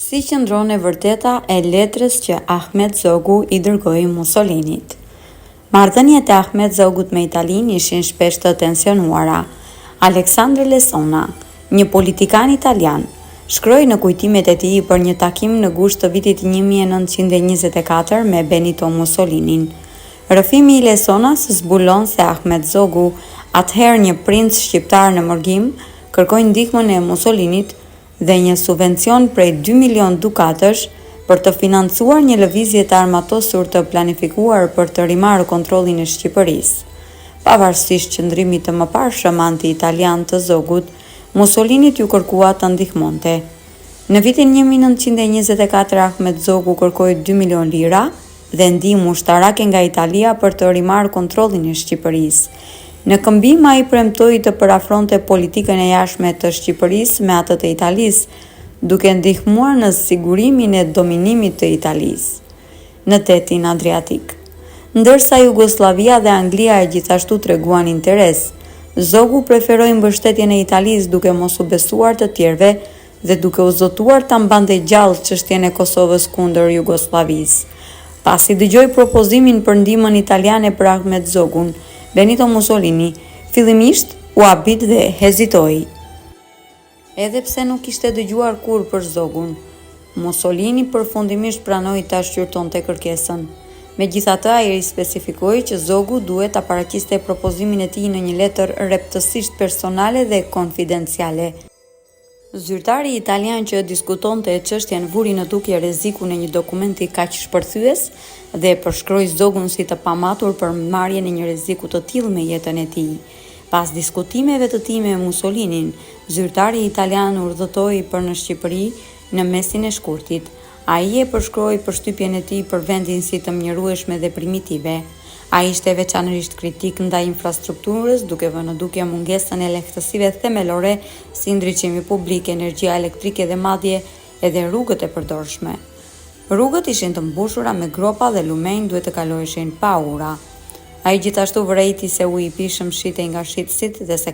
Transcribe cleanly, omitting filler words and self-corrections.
Si qëndron e vërteta e letrës që Ahmet Zogu i dërgoi Musolinit? Marrëdhëniet e Ahmet Zogut me Italinë ishin shpesh të tensionuara. Aleksandër Lesona, një politikan italian, shkroi në kujtimet e tij për një takim në gusht të vitit 1924 me Benito Musolinin. Rrëfimi i Lesonas zbulon se Ahmet Zogu, atëherë një princ shqiptar në mërgim, kërkoi ndihmën e Musolinit dhe një subvencion prej dy milionë dukatësh për të financuar një lëvizje të armatosur të planifikuar për të rimarrë kontrollin e Shqipërisë. Pavarësisht qëndrimit të mëparshëm anti-italian të Zogut, Musolinit iu kërkua të ndihmonte. Në vitin 1924 Ahmet Zogu kërkoi dy milionë lira, dhe ndihmë ushtarake nga Italia për të rimarrë kontrollin e Shqipërisë. Në këmbim ai premtoi të përafronte politikën e jashtme të Shqipërisë me atë të Italisë, duke ndihmuar në sigurimin e dominimit të Italisë në detin Adriatik. Ndërsa Jugosllavia dhe Anglia gjithashtu treguan interes, Zogu preferoi mbështetjen e Italisë duke mos u besuar të tjerëve dhe duke u zotuar ta mbante gjallë çështjen e Kosovës kundër Jugosllavisë. Pasi dëgjoi propozimin për ndihmën italiane për Ahmet Zogun, Benito Mussolini fillimisht u habit dhe hezitoi. Edhe pse nuk kishte dëgjuar kurrë për Zogun, Mussolini përfundimisht pranoi ta shqyrtonte kërkesën. Megjithatë, ai rispecifikoi që Zogu duhet ta paraqiste propozimin e tij në një letër rreptësisht personale dhe konfidenciale. Zyrtari italian që diskutonte çështjen vuri në dukje rrezikun e një dokumenti kaq shpërthyes dhe e përshkroi Zogun si të pamatur për marrjen e një rreziku të tillë me jetën e tij. Pas diskutimeve të tij me Musolinin, zyrtari italian udhëtoi për në Shqipëri në mesin e shkurtit. Ai e përshkroi përshtypjen e tij për vendin si të mjerueshme dhe primitive. Ai ishte veçanërisht kritik ndaj infrastrukturës, duke vënë në dukje mungesën e lehtësive themelore si ndriçimi publik, energjia elektrike dhe madje edhe rrugët e përdorshme. Rrugët ishin të mbushura me gropa dhe lumenjtë duhet të kaloheshin pa ura. Ai gjithashtu vërejti se uji i pijshëm shitej nga shitësit dhe se.